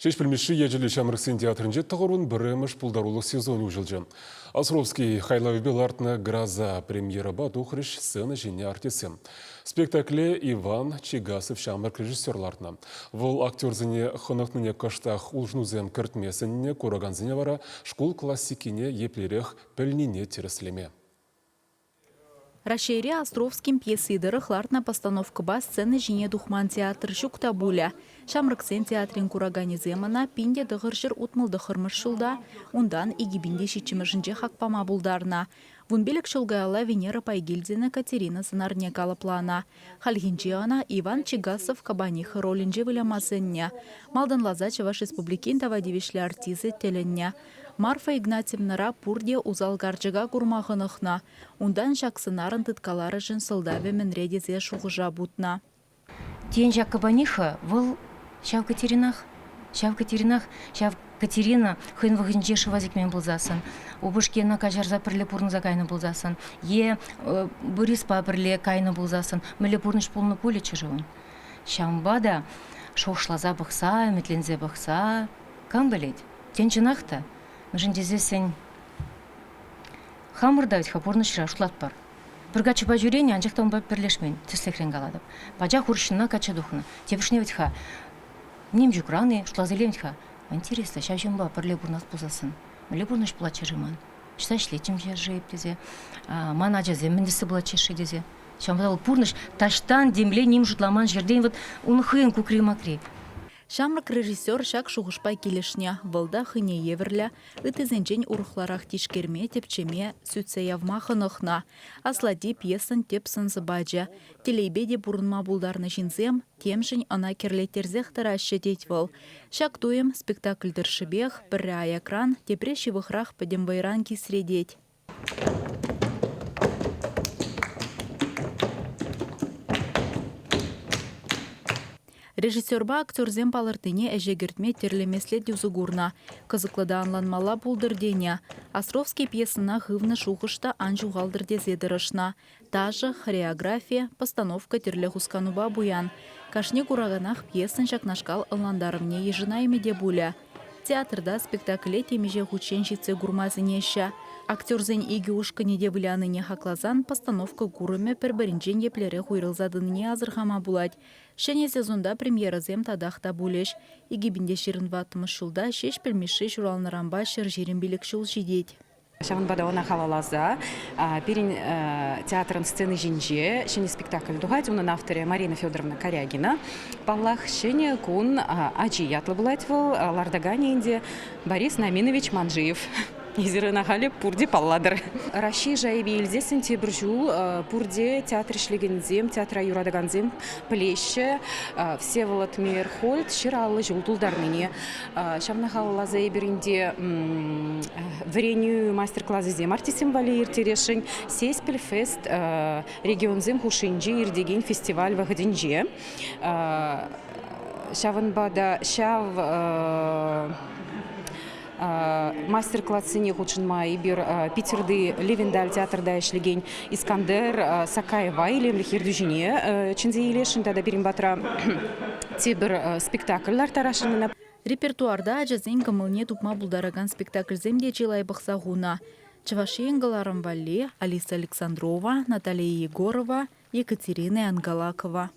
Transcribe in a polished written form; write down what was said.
Ҫеҫпӗл Мишши ячӗллӗ ҫамрӑксен театрӗнче 91-мӗш пултарулӑх сезонӗ уҫӑлчӗ. Островский хайлавӗпе лартнӑ «Гроза» премьерӑпа тухрӗҫ сцена ҫине артистсем. Спектакле Иван Чигасов ҫамрӑк режиссер лартнӑ. Вӑл актерсене хӑнӑхнине кӑштах улшӑнусем кӗртме сӗннӗ, куракансене вара шкул классикине еплерех пӗлнине тӗрӗслеме. Раҫҫейре Островскин пьеси тӑрӑх лартнӑ постановкӑпа сцена ҫине тухман театр ҫук та пулӗ. Ҫамрӑксен театрӗн кураканӗсем ӑна 1969 ҫулта, унтан 2007-мӗшӗнче хак пама пултарнӑ. 15 ҫул каялла Венера Пайгильдина Катерина сӑнарне калӑпланӑ. Хальхинче ӑна Иван Чигасов Кабаниха ролӗнче выляма сӗннӗ. Малтанласа Чӑваш Республикин тава тивӗҫлӗ артисчӗ тӗлӗннӗ. Марфа Игнатьевнӑра пурте усал карчӑка курма хӑнӑхнӑ. Унтан ҫак сӑнарӑн тыткаларӑшӗн сӑлтавӗ мӗнре тесе шухӑша путнӑ. Тен, ҫак Кабаниха вӑл ҫав Катеринах, ҫав Катеринах, ҫав Катерина хӑйӗн вӑхӑтӗнче шыва сикмен пулсассӑн, упӑшки ӑна каҫарса пӗрле пурӑнса кайнӑ пулсассӑн е Бориспа пӗрле кайнӑ пулсассӑн мӗнле пурнӑҫ пулнӑ пулӗччӗ-ши ун? Ҫавӑнпа та шухӑшласа пӑхса, ӗмӗтленсе пӑхса кам пӗлет? Тен, чӑнах та, мӗншӗн тесессӗн хамӑр та вӗт-ха пурнӑҫра шутлатпӑр. Пӗр каччӑпа ҫӳренӗ, анчах та унпа пӗрлешмен, тӗслӗхрен калатӑп. Пачах урӑх ҫынна качча тухнӑ. Тепӗшне вӗт-ха ним ҫукран-и, шутласа илем-ха. Интереслӗ, ҫав ҫынпа пӗрле пурӑнас пулсассӑн мӗнле пурнӑҫ пулатчӗ-ши ман? Ӑҫта ӗҫлеттӗм-ши эп тесе, ман ачасем мӗн тӗслӗ пулатчӗҫ-ши тесе. Ҫавӑнпа та вӑл пурнӑҫ таҫтан темле ним шутламан ҫӗртен вот ун хӑйӗн кукри-макри. Ҫамрӑк режиссер ҫак шухӑшпа килӗшнӗ. Вӑл та хӑйне евӗрлӗ, ыттисенчен урӑхларах тишкерме, тӗпчеме, сӳтсе явма хӑнӑхнӑ. Аслати пьесӑн тӗп сӑн-сӑпачӗ. Телейпе те пурӑнма пултарнӑ ҫынсем темшӗн ӑна кӗрлеттерсех тӑраҫҫӗ, тет вӑл. Ҫак туйӑм спектакль тӑршшӗпех пӗрре аякран, тепре ҫывӑхрах пӗтӗм вӑйран кисретет. Режиссерпа актерсем палӑртнине ӗҫе кӗртме тӗрлӗ меслет усӑ курнӑ. Кӑсӑклӑ та ӑнланмалла пултӑр тенӗ. Островский пьесӑна хывнӑ шухӑш та ан ҫухалтӑр тесе тӑрӑшнӑ. Ташӑ, хореографи, постановка тӗрлӗ хусканупа пуян. Кашни кураканах пьесӑн ҫакнашкал ӑнлантарӑвне йышӑнаймӗ те пулӗ. Театрта спектакле темиҫе хутчен ҫитсе курма сӗнеҫҫӗ. Актерсен икӗ ушкӑнӗ те вылянине хакласан постановка курӑмӗ пӗр-пӗринчен еплерех уйрӑлса тӑнине асӑрхама пулать. Ҫӗнӗ сезонта премьерӑсем татах та пулӗҫ. 2024 ҫулта Ҫеҫпӗл Мишши ҫуралнӑранпа 125 ҫул ҫитет. Ҫавӑнпа та ӑна халалласа пирӗн театрӑн сцени ҫинче ҫӗнӗ спектакль тухать. Унӑн авторӗ Марина Федоровна Корягина. Паллах, ҫӗнӗ кун ачи ятлӑ пулать вӑл. Лартаканӗ ӗнтӗ Борис Наминович Манжиев. Эсир ӑна халӗ пурте паллатӑр. Раҫҫей шайӗпе илсессӗн тепӗр ҫул пурте театр ӗҫлекенсем, театра юратакансем пӗлеҫҫӗ. Всеволод Мейерхольд 150 ҫул тултарнине. Ҫавна халалласа эпир ӗнтӗ вӗренӳ мастер-класӗсем артистсем валли ирттересшӗн. Сеспель фест регионсем хушшинче иртекен фестиваль вӑхӑтӗнче. Ҫавӑнпа та ҫав мастер-классене хутшӑнма эпир Питерти Левендаль театрта ӗҫлекен Искандер Сакаева илемлӗх ертӳҫине чӗнсе илесшӗн тата пирӗн патра тепӗр спектакль ларттарасшӑн ӑна. Репертуарта ачасен кӑмӑлне тупма пултаракан спектакльсем те чылай пӑхса хунӑ. Чӑваш Ен кӑларӑм валли Алиса Александрова, Наталия Егорова, Екатерина Ангалакова.